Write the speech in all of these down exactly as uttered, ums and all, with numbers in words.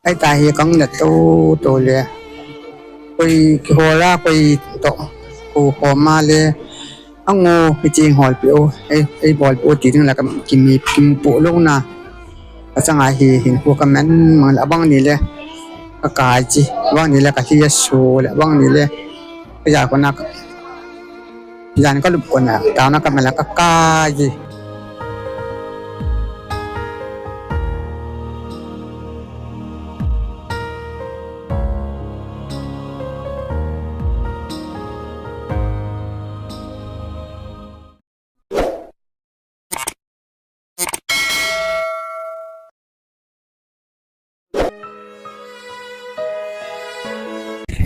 Ahita hi kang na to to le. Koi kihola koi to. Ko homa le. Ango kiching hol pi o. Ei, ei bol pi o ti ding la kam kimi kim po lo na. Ka changa hi hin ko ka men mang la bang ni le. Ka kai chi. Bang ni le ka hi ya su le bang ni le. Ka ya ko na ka. Jan ka lup ko na, tao na ka mela ka kai.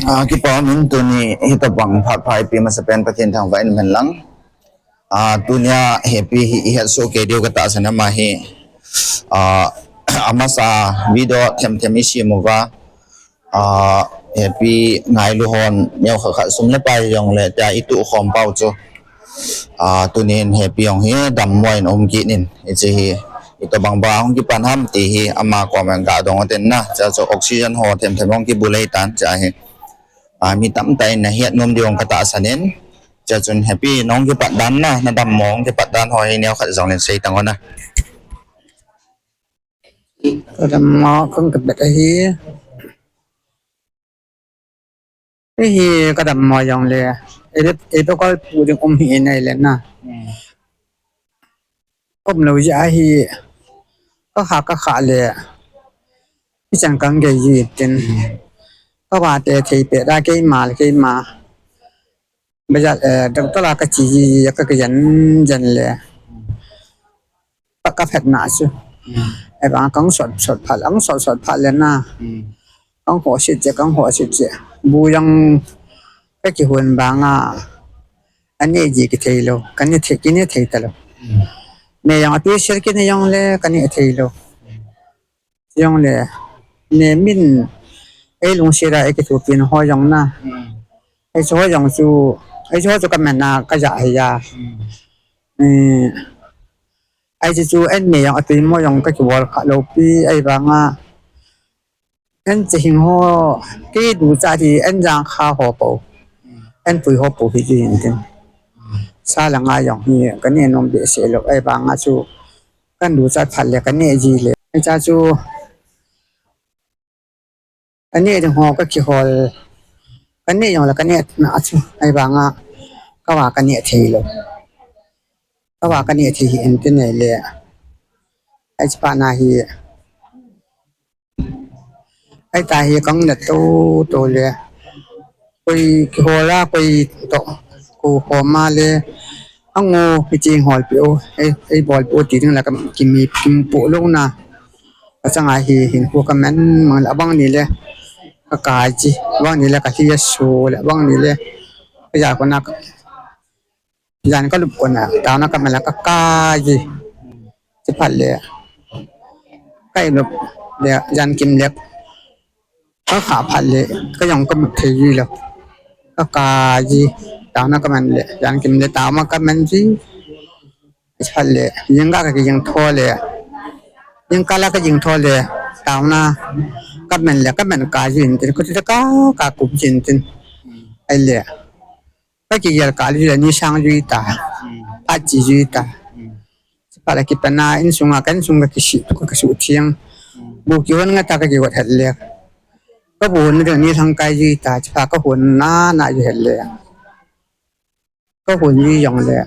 Ah, kipa min tuni hitobang phat pha ipi masa pen Pathen thangvah in man lang. Ah, tunia hepi hi ihet soh kei diu ka tahsan ama hi. Ah, amasa video them them i sim uva. Ah, hepi ngailu hon neo kha kha sum le pai jong le tia i tu khom pau chu. Ah, tunin hepi jong hi dammo in um kit in, hiche hi itobang ba hung kipan ham ti hi ama comment ga dong ten na, cha chu oxygen ho them them hung kibulei tan cha hi. Ah, mi tamtah in na hiat nom diu ka tahsan in, cha chun hepi nong kipat dan na, na dammo hung kipat dan ho hi neo khat jong len sei tang o na. Ka dammo kong kipat ahi. Hi hi ka dammo jong le. Ei, ei to kol pu ding um hi nei le na. Hmm. Um lo ja hi. Ka kha ka kha le. Hi chan kang ge ji tin. Hmm. Ka ba te thei pe da keima le keima. Ba ja, eh, doctor la ka chi ji ji ka ka jan jan le. Pa ka phet na chu. Hmm. Ei ba kang sot sot phat, ang sot sot phat le na. Hmm. Kang ho sit che, kang ho sit che. Bu jang ka kihon banga. Ani ji kithei lo, kani thei, kini thei ta lo. Hmm. Me jang a tu sel kini jong le, kani thei lo. Jong le, ne min, ei lungset a ei kithopi na ho jong na. Hmm. Ei chu ho jong chu, ei chu ho chu ka men na ka ja hi ja. Hmm. Eh, ei chu chu en me jong a tui mo jong ka kibol kha lo pi, ei banga. En che hing ho, ki du cha ti en jang kha ho po. Hmm. En pui ho po hi ji hin tin. Hmm. Sa la nga jong hi, kani nom be se lo, ei banga chu. Kan du cha phat le, kani ji le. Ei cha chu. Kani ding ho ka kihol. Kani jong le kani na chu. Ei banga. Ka wa kani thei lo. Ka wa kani thei hi en tin nei le. Ei chi pa na hi. Ahita hi kang na to to le. Koi kihola koi to. Ko homa le. Ango kiching hol pi o. Ei, ei bol pi o ti ding la kam kimi kim po lo na. Ka changa hi hin ko ka men mang la bang ni le. Ka kai chi. Bang ni le ka hi ya su le bang ni le. Ka ja ko na ka. Jan ka lup ko na. Tao na ka men la ka kai chi. Chi phat le. Kai lup le jan kim le. Ka kha phat le, ka jong ka mut thei ji lo. Ka kai ji, tao na ka men le, jan kim le tao ma ka men ji. Phat le, jing ka ka jing tho le. Jing ka la ka jing tho le, tao na ka men le, ka men kai ji tin, ka ti ka, ka kup ji tin. Ei le. Ka kigel ka li le ni sang jui ta. Hmm. Phat chi jui ta. Hmm. Phat la kipan a insung a kan sung ka kisi, ka kisu thiang. Hmm. Bu kihon nga ta ka kigot het le. Ka bu hon ding ni thang kai jui ta, chi pha ka hon na na jui het le. Ka hon jui jong le.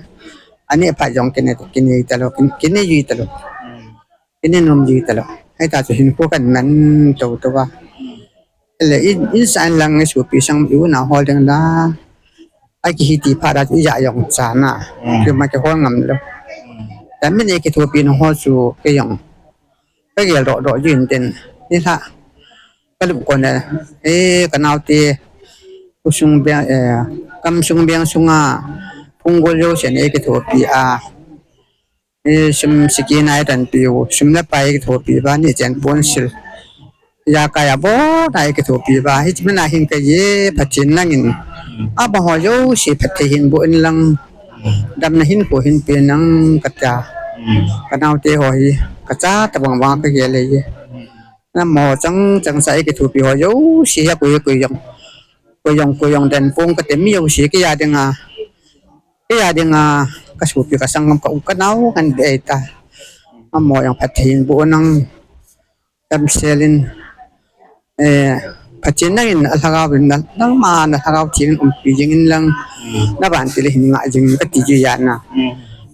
Ani phat jong kine, kine ta lo, kine, kine jui ta lo. Hmm. Kine nom jui ta lo. Ahita chu hin ko kan man to to ba. Hmm. Le in, in sa in lang nge su pi sang u na hol ding da. Ai ki hi ti pha da i ja jong cha na. Mm. Ki ma ki hol ngam lo. Mm. Ta min e ki thu pi no ho chu ki jong. Ka gel do do jin tin. Ni la. Ka lup ko ne. E ka nau ti. Ku sung beng, eh, kam sung beng sunga. Pung gol yo sen e ki thu pi a. E, sum siki nai tan piu, sum le pai kithopi ba, ni chen pon sil. Ya ka ya bo nai kithopi ba, hi chimna hin ka ye, Pathen nangin. Aba ho yo si Pathen hin bo in lang. Damna hin ko hin pe nang ka ta. Ka nau te ho hi, ka cha ta bang bang ka ye le ye. Amaho chang chang sa ikithopi ho jouse hi koi koi jong, koi jong koi jong den pong kate, mi jouse kei a dinga, kei a dinga kasopi kasangam ka u kanao kan be ta. Amaho jong phatthei in boh nang, damsel in, eh, Pathen nangin alhagao in na, nangma nalhagao theng in umpi jing in lang, navan tile hin ngah jing kati ji jana.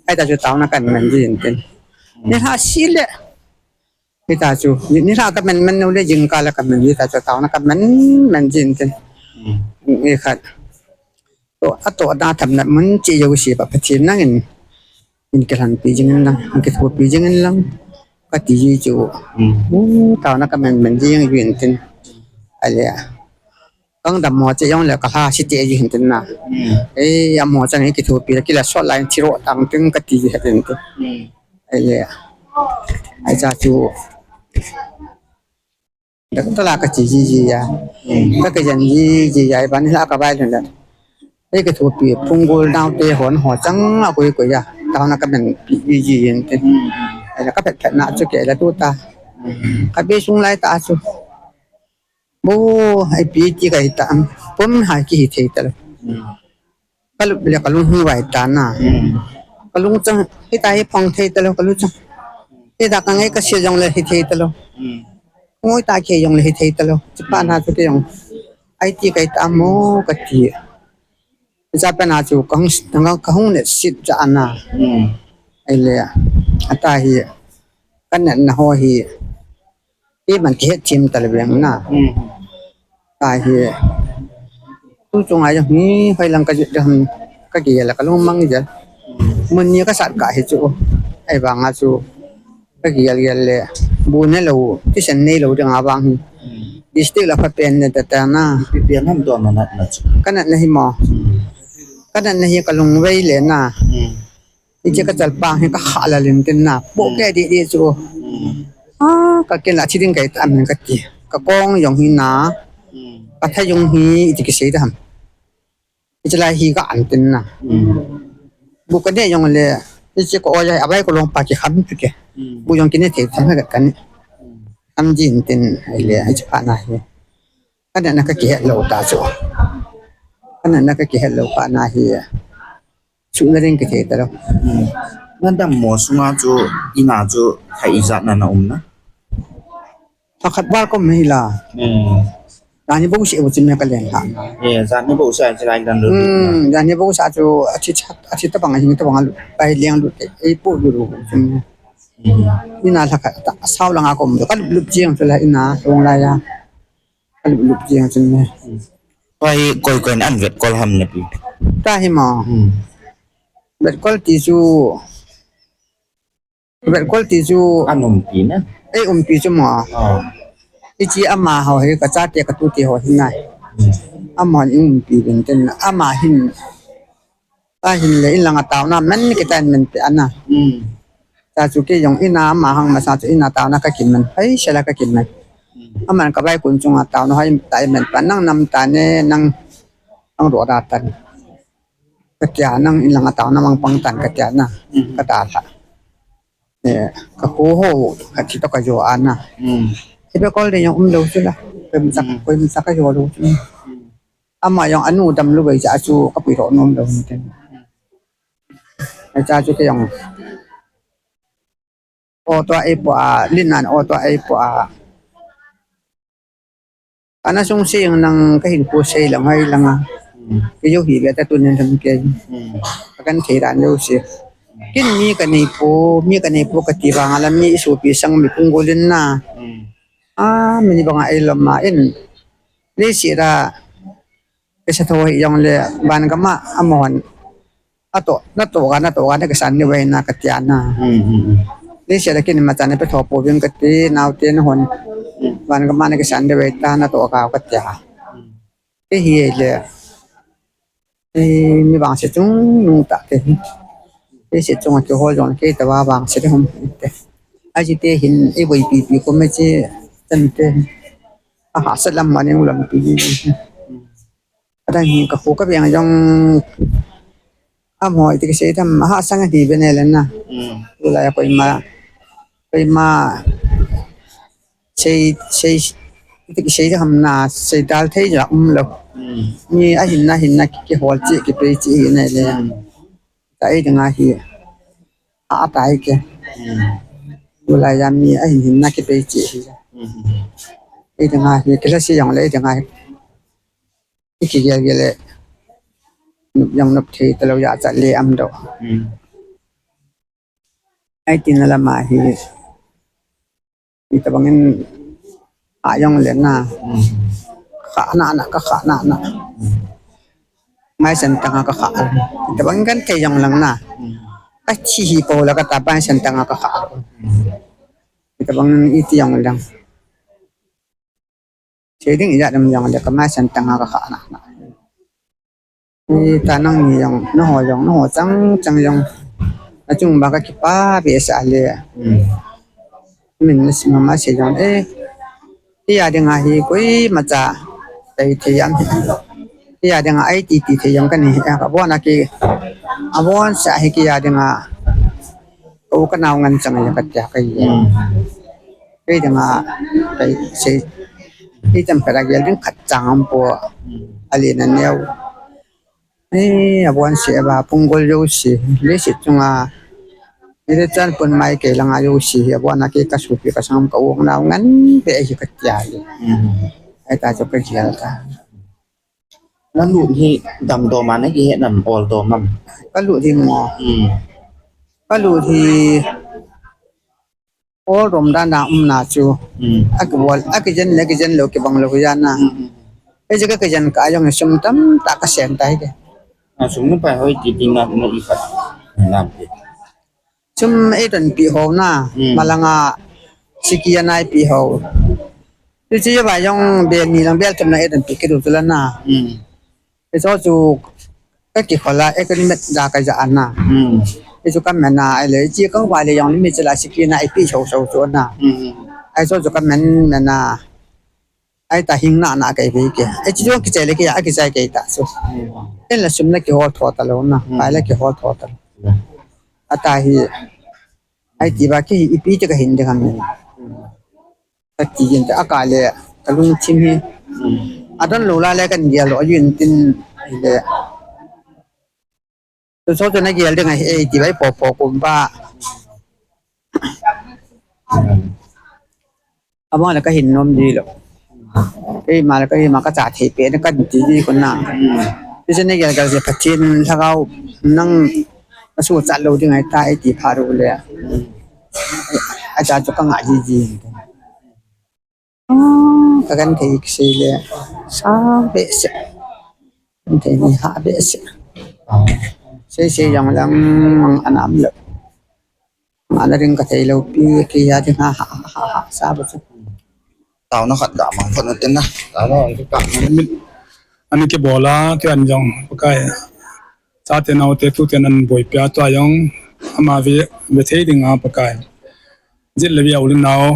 Ahita chu taona kaman ji intin. Nilhah sile, hita chu, nilhah kaman man nau le jingkah la kaman ji, hita chu taona kaman man ji intin. Nikhat toh, atohna thamna mun cheh jouse pa Pathen nangin hin kilhonpi jing in lang, hin kithopi jing in lang kati ji chu. U, taona kaman man ji jeng intin. Ahile, kangdam mo cheh jongle kalha site ji intin na. Ei, amaho chang ikithopi la kila sot lai in thiroh tang ting kati ji intin. Ahile, ahicha chu dak tala kache ji ji a, kakijen ji ji a, iban hila kavai lhun le, ikithopi Phunggol naote hon ho chang akoi koi a, taona kamanpi ji ji intin. Ahile kaphet phet na chu kei la tuta, khatvei sung lai tah chu, bo, ipi ti kahita, pum hai kihi thei talou. Kalup le kalung hung vai ta na. Kalung chang, hita hi phong thei talou, kalung chang, hita kangai kase jongle hithei talou. Ngoi ta kei jongle hithei talou. Chuphat na chu kei jong, iti kahita mo kati. Chuphat na chu kahung, kahung ne sit ja na. Ahile, ata hi, kanatna ho hi, iman kihet thim talou veng na. Tahi, tu chunga jong hi hoilang kajut jong, kagel a kalung mang jel. Mun ni kasat kah hi chu, ahivanga chu kagel gel le, bu nelou, thisan neilou dinga vang hi, district la phapen ne tata na. Ipi pen ham tua natna chu? Kanatna hi mo, kanatna hi kalung vei le na. Hiche kachalpang hi kakhah lal intin na, pohkeh deh deh chu. A, kakin la thi ding kahi tam in kati. Kakong jong hi na, katha jong hi, iti kisei dam. Hiche lai hi ka an tin na. Bu kaneh jongle, hiche ka-oi a, avai kalong pa kikham tu ke. Bu jong kineh thei tham khat kani. Kham ji intin, ahile, hiche phat na hi, kanatna kakihet lou ta chu. Kanatna kakihet lou phat na hi, suhna ding kithei talou. Nadammo sunga chu, ina chu, khat ijat na na um na? Lhakhat val kaum hi la. Jani bouseh bou chu me kalen lhah na. Jani bouseh chu athi, athi tabang, ahing tabang alut, pai leng lut, eipoh lut lut chu me. Ina lhakhat ta, sao langa kaum chu, kalup lup jeng chu la ina, long lai a, kalup lup jeng chu me. Tua hi koi koi in ahin vetkol ham napi? Tahi mo, vetkol ti chu, vetkol ti chu, ei umpi chu mo. Hiche amaho hi kachate katute ho hi nai. Amahon eiumpi vin tin, ama hin, ahinle inlanga taona man kitan man pe ana. Cha chu kei jong ina ama hang masa chu ina taona kakiman, haisela kakiman. Aman kavaikun chunga taona hai tai man pa, nang nam tane, nang, nang ro da tan, katia, nang inlanga taona mang pang tan katia na, kadalha. Kakho ho, kathi toh kajo ana. Ipi kol de jong umlou chu la. Koima cha, koima cha kajo lou chu. Ama jong anu damlou vei cha chu kapuidoh nomlou tin. Acha chu kei jong auto a eipoh a, Linan auto a eipoh a, ana sung seng nang kahin pu sei lang hai langa. Kei jou hi ve ta tunin tham kei. Akan thei dan jouse, ken mi kanei po, mi kanei po kati vanga la mi isopi sang mi Phunggol in na. A, mi ni banga eilom a in, leiset a kisa tho hi jongle, van gam a amahon, atoh, natoh ga, natoh ga, nakisan diu ahi na katia na. Leiset a ken imacha napetho pouving kati, naote nahon, van gam a nakisan diu ahi ta, natoh ga katia. Kei hi le, mi vangset chungnung tah te hi, leiset chunga kihol jong kei tah a vangset hom te, ajite hin eiboipi pi kom e che, chante, ahahsat lam ma neng lampi. Adang hi kakho kaveng jong, amaho iti kisei tham, ahahsang ahi ve ne le na. Tulai a koima, koima Sei, sei, itik sei ham na, sei dal thei ja um lo. Ni ahin na, hin na ki, kihol chi, kipei chi hi na le. Ta ei dinga hi. A, a tai ke. Ulai ya mi ahin hin na kipei chi hi. Ei dinga hi, kila si jong le ei dinga hi. Iki gel gel le. Nup jong nup thei, talo ya cha le am do. Ai tin la ma hi. Itabangin a jong le na. Kha na na ka kha na na. Mai sen tanga ka kha. Itabangin kan thei jong lang na. Ka thi hi po la ka ta mai sen tanga ka kha. Itabangin iti jong lang. Thei ding ijat dem jong le ka mai sen tanga ka kha na na. Ita nang ni jong, na ho jong, na ho chang chang jong. Na chung ba ka kipa behseh le. Min na sima ma se jong e. Kei a dinga hi koima cha. Thei thei am hi. Kei a dinga ai ti ti thei jong ka ni. Ka bon a ki. A bon sa hi kei a dinga. Ka u ka nau ngen chang a ka tia ka hi. Kei dinga, kei sei, kei tam ka gel ding khat chang am po, ali na neo. Ei, a bon si a ba, Punggol jouse, leiset chunga, ei chan pun mai kei langa jouse, a bon a kei ka sopi ka sang ka u ka nau ngen, pe ei ka tia le. Ei ta chu ka gel ta. Na lut hi damdom a na kihet nam, oldom am? Ka lut hi mo. Ka lut hi oldom dan a um na chu. A kibol, a kijen le kijen lo kibang lo hi ja na. Ei je ka kijen ka jong sum tamtah ka sen tai ke. A sum nu pai hoi ti ti na na i khat. Nam ti. Chum ei don pi ho na, malanga siki anai pi ho. Tu chi ba jong bel ni lang bel thum na ei don pi kidu tu la na. Ei so chu ka ki khola ei ka ni met da ka ja na. Ei chu ka men na ei le chi ka ba le jong ni mi chi la siki na ei pi so so chu na. Ei so chu ka men men na. Ai ta hing na na kai ve ke. Ai chi jong kichai le ke ya, a kichai ke ta so. En la sum na kihol tho ta lo na. Pai la kihol tho ta lo. Ata hi. Ai ti ba ki ipi ti ka hin de kam ni. Ka ti yin ta a ka le ka lungthim hi. A don lo la le kan gel lo a yin tin le. Tu so tu na gel ding ahi, ei, ti bai po po kum ba. Ama la ka hin nom di lo. Ei, ma la ka hin ma ka cha thei pe na kan ti di ko na. Ti se na gel gel se Pathen lhagao nang a su cha lo ding ai ta ei ti pha ru le. A cha chu ka nga di di. Ka kan thei sei le sa behseh. Kan thei ni ha behseh. Sei sei jong lang mang anam lo. Ana ring ka thei lo pi ki ya ding ha ha ha ha sa ba chu. Tao na khat ga mang phot na tin na. Tao na khat ga mang mit. Ani kibola ti an jong Pakai. Chate naote tute nan boipi a tua jong ama ve ve thei ding a Pakai. Jit le bia u le nao.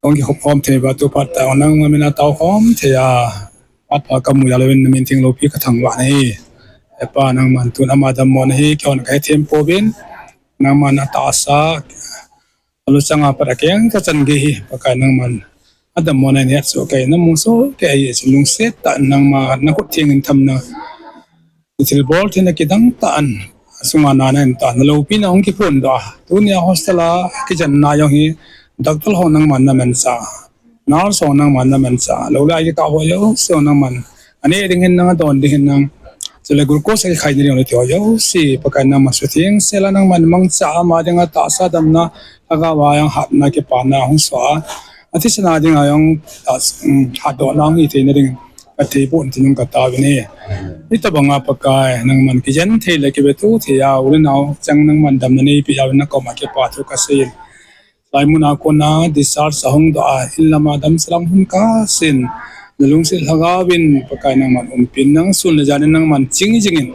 Kong kikhop khom thei ba tu phat tao nangma mina tao khom thei a. Phat pha ka mu ya lo in na min theng lopi ka thangvah na hi. He Pa nangman tun ama dammo na hi kihon ka hethem pouvin. Nangman atahsa a luchang a pat a keng ka chan gei hi Pakai nangman adammo na hi hetsoh kei na mu soh kei a hi lungset tah in nangma na khut theng in tham na. Thilbol theina kidang tah in, asunga na na en ta, na loupina hung kiphondoh a. Tunia hostel a kijenna jong hi, doctor ho nangman na manchah. Nurse ho nangman na manchah. Lou le ai kikah ho jouse ho nangman. Aneh ding hinam, adon ding hinam. Chule glucose akikhaina ding ho le ti ho jouse. Pakai nangman suhtheng sel a nangman mangcha a ama dinga tahsa damna, lhagao a jong hatna kipana hung soh a. Athisan a dinga jong tah, um, hatdohna hung hi theina ding. Ka thei pon ti nung ka taovin ahi. Hitabanga Pakai, nangman kijen thei le kivetto thei a, u le nao chang nangman damna neipe a, u le nao koma kipa thu ka sei in. Hilai muna kona discharge ahung doh a, in lama damsel a hung kasen. Na lungset lhagao in Pakai nangman umpin nang sun le jan in nangman ching jingin.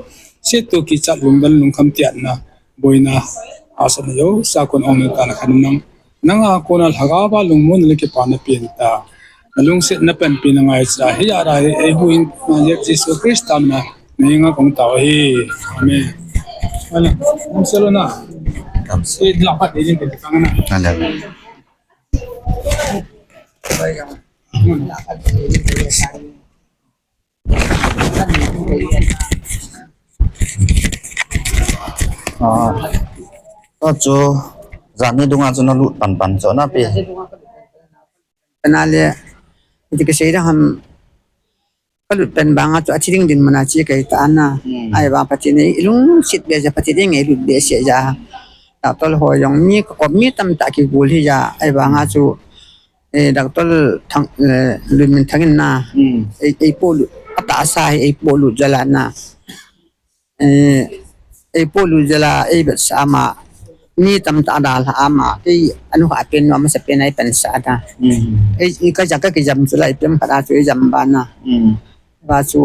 Setto kichat lungdon lungkham tiatna, boina, asatna jouse a kon ong nang ta na khan nang. Nanga kona lhagao a lungmonna le kipana pen ta. Na lungsetna panpina ngaicha. Hijeh a hi eihuhhingna Jesu Christa mina na henga kong tao ahi. Amen. Amen. Hung selo na. Hung selo na. Amen. Oi, jong. Mun la ka de, de, de, de. Ah, to chu, jani dunga chu nalut pan pan chu napi. Kana le, iti kasei ding ham, kalut pan banga chu athi ding dinmun a che kahi ta na. Hmm. Ahivang Pathen in eilungset behseh, Pathen in eilut behseh jeh a. Doctor ho jong mi kakom mi tamtah kigol hi jeh a. Ahivanga chu, eh, Doctor Thang, eh, Lunminthang in na. Hmm. Ei, eipolut, atahsa hi eipolut jal a na. Eh, eipolut jal a, eivetsah ama, mi tamtah adalhah ama, kei anuhah pen nu, amasapen a eipensah a. Hmm. Ei, ei, kaja kakijam chu lai pem khat a chu eijam ba na. Hmm. Va chu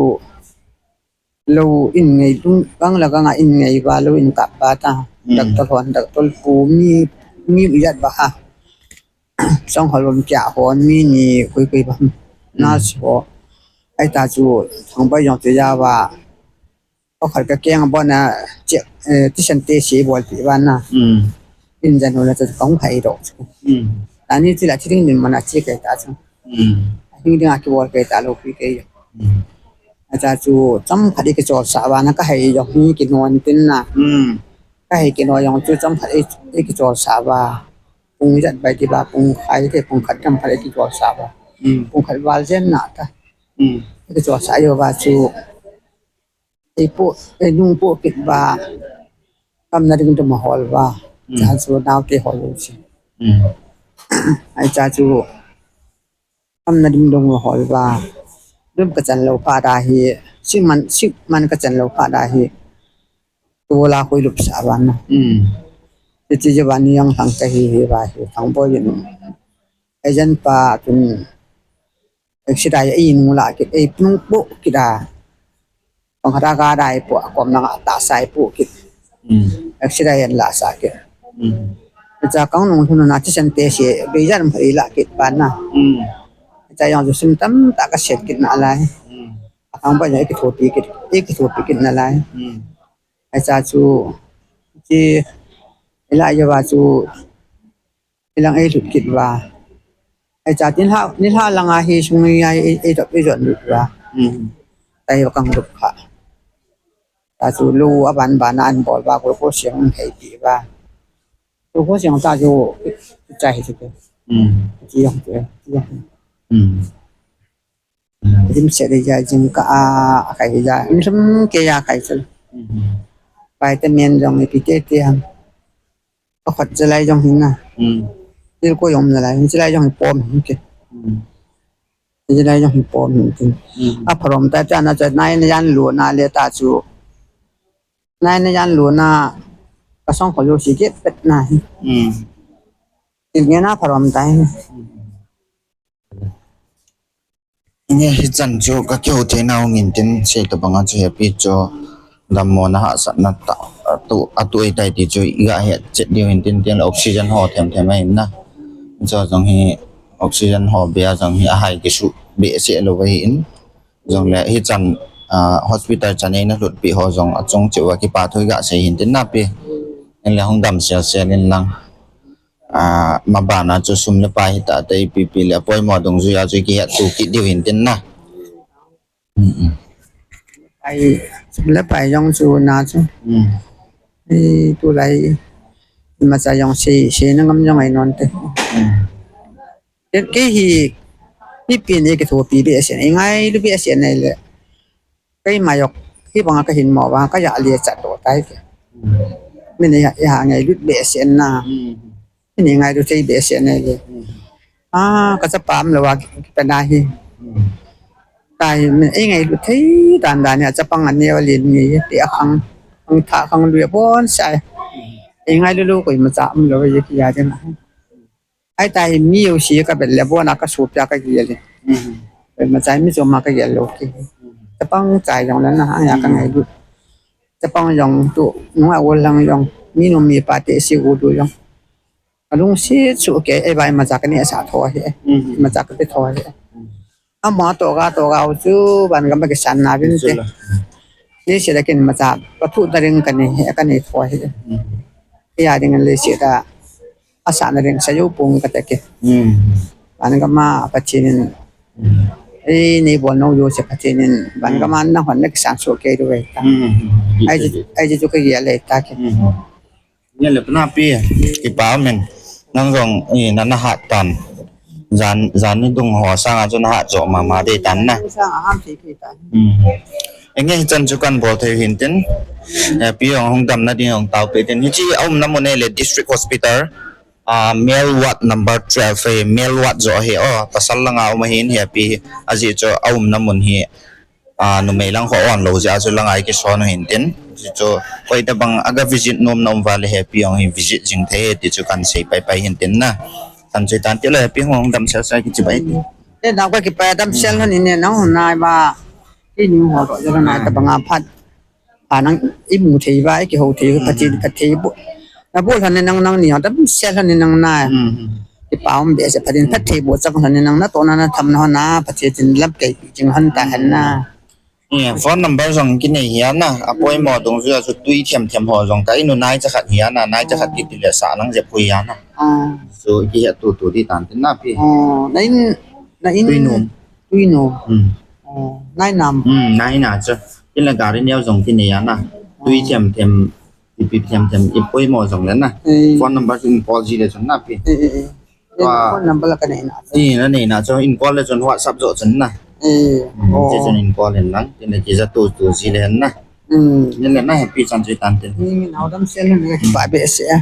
lou in ngei lung, gang le gang a in ngei va, lou in kap ba ta. Hmm. Doctor hon, doctor pu mi, mi ijat ba a. Song holom kia hon mi ni koi koi bam. Hmm. Nurse ho. Ahita chu Thangboi jong chu ja va. Pakhat kakeng a bon a, che, eh, tuition test eibolpeh uva na. Hmm. In jan ho la chu kahung hai doh chu. Hmm. Tani chu la thi ding dinmun a che kahi ta chu. Hmm. Hing ding a kibol kahi talou pi kahi. Hmm. Acha chu chomkhat eikicholsah uva na, kahai jong hi kinon tin na. Hmm. Kahai kinon jong chu chomkhat ei, eikicholsah uva. Pung ijat bai ti ba, pung khai te, pung khat chomkhat eikicholsah uva. Hmm. Pung khat val jen na ta. Hmm. Eikicholsah uva chu. Eipoh, einung poh kit uva, kamna ding dum ahol uva. Hmm. Cha chu naote hol u si. Hmm. Ahi cha chu, kamna ding dum ahol uva. Dum kachan lou phat a hi, siman, siman kachan lou phat a hi. Tol a koi lupsah uva na. Hmm. Titi jeh uva ni jong lhang kahi hi uva hi, Thangboi in. Agent pa tun, accident a einung lah kit, einung poh kit a. Pang khat a ga dai poh, akom langa tahsa eipoh kit. Hmm. Accident a lahsah kit. Hmm. Cha kahung nung lhun na tuition test hi, bei jan ma eilah kit pan na. Hmm. Cha jong chu sum tamtah kaset kit nalai. Hmm. Athang ba jong eikithopi kit, eikithopi kit nalai. Hmm. Ahi cha chu, chi, eilah uva chu, Ilang eilut kit uva. Ahi cha tin ha, nilhah langa hi sung hi ei, ei, eidop, eijon lut uva. Hmm. Tahi va kahung lut kha. Tachu lou aban ban a anbol uva, glucose jong anheipi uva. Glucose jong tachu, chai hi chu. Hmm. Chi jong chu, chi jong. Hmm. Dimset ding jeh a jingkah a, akai ding jeh a, inlhum kei a akai chu. Hmm. Vitamin jong ipi tete ham. Akhut chalai jong hi na. Hmm. Thil koi jong um nalai, chalai jong hi pom hi ke. Hmm. Chalai jong hi pom hi ke. Hmm. Apharom tah tah na cha nai na jan lu na le tachu. Nai na jan lu na kasong kho lu si ke pet na hi. Hmm. Tin nge na pharom tah hi. Hmm. Nge hichan chu kakihou thei nau ngin tin, sei tabang a chu hepi chu dammo na hahsatna tah, atu, atu ei tai ti chu iga het chet diu hin tin, tin oxygen ho them them ahin na. Chu jong hi oxygen ho bia jong hi ahai kisu behseh lou ahin. Jongle hichan, ah, hospital chan eina lhutpi ho jong achung cheh uva kipa thu iga sei hin tin na pi. Inle hung dam sel sel in lang. Ah, mabana chu sum le pai hita te ipi pi le apoimo dungjui a chu kihet tu kit diu hin tin na. Hmm, hmm. Ai, sum le pai jong chu na chu. Hmm. Ei, tulai, imacha jong sei, seina ngam jong ahi non te. Hmm. Kei, kei hi, mi pen eikithopi behseh, eingailu behseh nai le. Keima jong, hibanga kahin mo uva, kaja le chat doh tai ke. Hmm. Min eiha, eiha ngailut behseh na. Hmm. Min eingailu thei behseh nai le. Hmm. Ah, kachapa umlou a, kipe na hi. Hmm. Tahi, min eingailu thei dan dan hi, achapang aneo len nge, ti akhang, khang thah, khang lui abon sai. Hmm. Eingailu lou koimacha umlou, ye kiya ding a. Ahi tahi mi jouse kavet le abon a kasopi a kagel e. Hmm. Koimacha mi chom a kagel lou ke. Hmm. Chapang chai jong le na, ahi a kangailut. Chapang jong tu, nunga ol lang jong, mi nu mi pa te si u du jong. Alungset suh kei, ei va imacha kaneh sah tho ahi. Hmm. Imacha kape tho ahi. Hmm. Ama toh ga, toh ga u chu, van gam a kisan na vin te. Chula. Leiset a kin imacha, pathu ta ding kanei, kanei tho ahi. Hmm. Eija ding leiset a, asahna ding, sa jou pong kate ke. Hmm. Van gam a Pathen in, ei, nei bol nau jouse Pathen in van gam a nahon na kisan soh kei diu ahi ta. Ahi, ahi chu ka gel ahi ta ki. Nge le pana pi, kipa min. Nang jong, i, na, na hat tan. Jan, jan ni dung ho sanga chu na hat jo mama dei tan na. Sang a ham thei thei tan. Enge hichan chu kan bol thei hin tin. Eh, pi jong hung damna ding jong tao pe tin. Hiche a umna mun hi le District Hospital. Ah, male ward number twelve, eh, male ward jo hi, oh, pasal langa um ahin hi pi, ajeh chu a umna mun hi, ah, numei lang kho on lou jeh a chu langa i kison u hin tin. Ajeh chu, koi tabang aga visit nom na um va le hi pi jong hi visit jing thei ti chu kan sei pai pai hin tin na. Kan sei tan ti le hi pi hung damsel sa kichi bai ti. Te na ko kipa damsel hon in ne nang hon nai ba. Ti ni ho ro jo nai tabang a phat. A nang i mu thei va, i kihou thei, Pathen phatthei boh. Na bol lhon e nang, nang ni ho, damsel lhon e nang na. Kipa um behseh Pathen phatthei boh chang lhon e nang na tohna na thamna ho na, Pathen tin lamkai pi jing lhon ta hen na. Eh, phone number jong kinei hi a na, apoimo dungjuia chu tui them them ho jong ka inu nai cha khat hi a na, nai cha khat kiti le sa lang jep hui a na. Ah. Chu kihet tu tu ti tan tin na pi. Oh, na in, na in. Tui nom. Tui nom. Hmm. Oh, nai nam. Hmm, nai na chu. Tin le gari neo jong kinei a na. Tui them them, ipi them them, ipoimo jong le na. Eh. Phone number chu in call ji le chun na pi. Eh, eh, eh. Tua phone number la ka nei na. Eh, na nei na chu in call le chun WhatsApp jo chun na. Eh. Hmm, oh. Che chun in call in lang. Tin le kija tu tu ji le na. Hmm. Ni le na happy chan chu tan tin. Ni min au damsel na kipa behseh a.